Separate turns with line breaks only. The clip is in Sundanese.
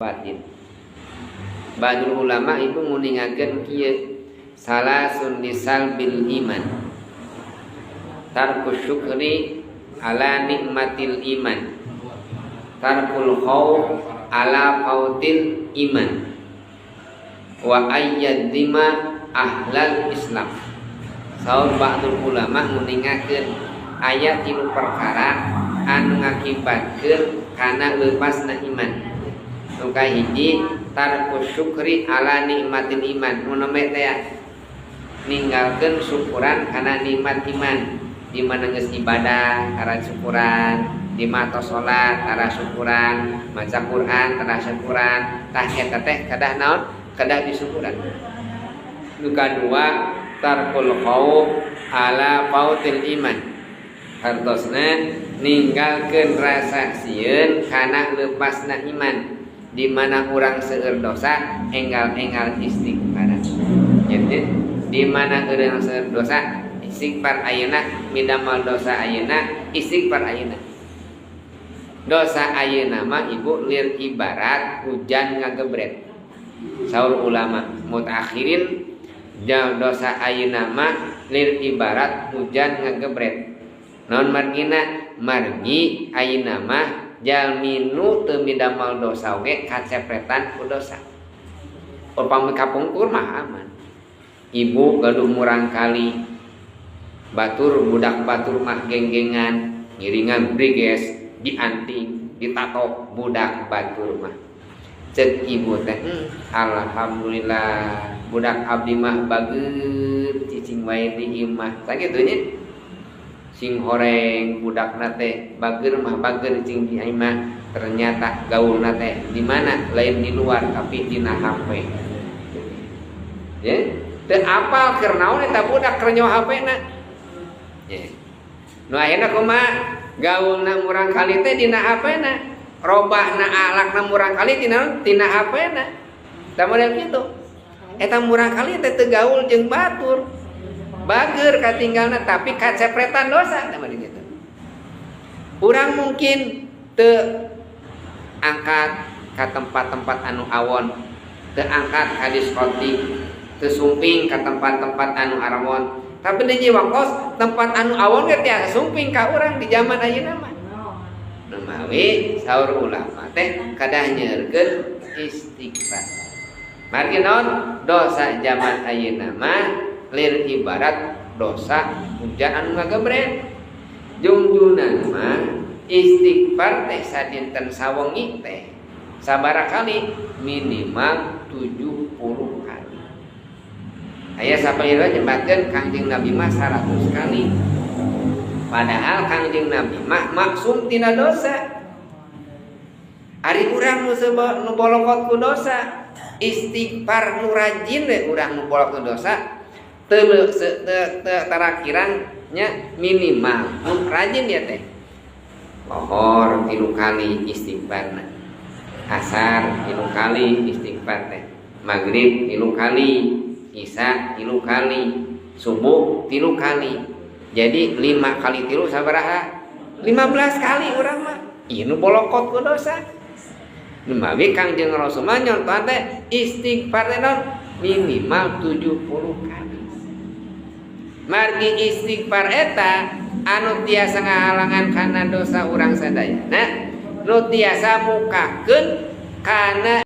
Batin. Ba'dul ulama itu nguningakeun kieu, salasun lisalbil iman, tarku syukri ala nikmatil iman, tarkul khauf ala fautil iman, wa ayyadzima ahlal Islam. Saur ba'dul ulama nguningakeun aya tilu perkara anu ngakibatkeun kana leupasna iman. Nu kahiji, tarku syukri ala nikmatil iman, nu nembe teh ninggalkeun syukuran kana nikmat iman. Di mana geus ibadah tara syukuran, di mana salat tara syukuran, maca Quran tara syukuran, tah eta teh kedah naon? Kedah disyukuran. Nu kadua, tarkul khauf ala fautil iman, hartosna ninggalkeun rasa sieun kana lepasna iman. Di mana urang seueur dosa, enggal-enggal istighfar. Jadi di mana urang seueur dosa, istighfar ayeuna, midamal dosa ayeuna, istighfar ayeuna. Dosa ayeuna mah, Ibu, lir ibarat hujan ngagebret. Saur ulama mutakhirin, dosa ayeuna mah lir ibarat hujan ngagebret. Naon margina? Margi ayeuna mah jalmi nu teu midamal dosa oge kacepretan ku dosa. Upami kapungkur mah aman. Ibu gaduh murangkali batur, budak batur mah genggengan, ngiringan briges, dianting, ditatok budak batur mah. Cek ibu teh, "Alhamdulillah, budak abdi mah bager, cicing wae di imah." Sakitu nya. Sing horeng budakna teh, bager mah bager cicing di imah, ternyata gaulna teh di mana? Lain di luar, tapi dina HP. Ya, teu apal keur naon eta budak keur nyawa HP na. Ya. Nu akhirna kumaha? Gaulna murangkali teh dina HP na. Robahna akhlakna murangkali tina tina HP na. Da model kitu. Eta murangkali teh teu gaul jeung batur. Bager katinggalna, tapi kacepretan dosa teh model kitu. Urang mungkin teu angkat ka tempat-tempat anu awon, teu angkat ka diskotik, teu sumping ka tempat-tempat anu awon. Tapi di waktos tempat anu awon ge tiasa sumping ka urang di zaman ayeuna mah. Nu mawi saur ulama teh kadah nyeurkeun istighfar. Margi naon? Dosa zaman ayeuna mah lir ibarat dosa hujan anu ngagebret. Jungjunan mah istighfar teh sadinten sawengi teh sabaraha kali? Minimal 70 kali. Aya sapalih nyebatkeun Kangjeng Nabi mah 100 kali. Padahal Kangjeng Nabi mah maksum tina dosa. Ari urang nu nu bolokot ku dosa, istighfar nu rajin we urang nu bolokot ku dosa, teu teu tarakirang nya, minimal nu rajin ya teh. Lohor 3 kali istighfarna. Asar 3 kali istighfar teh. Maghrib 3 kali, Isya 3 kali, subuh 3 kali. Jadi 5 kali 3 sabaraha? 15 kali urang mah. Ieu nu bolokot ku dosa. Nu mawi Kangjeng Rasul mah nyontohan teh istighfar teh naon? Minimal 70 kali. Margi istighfar eta anu tiasa ngahalangan kana dosa urang sadayana, nu tiasa mukakeun kana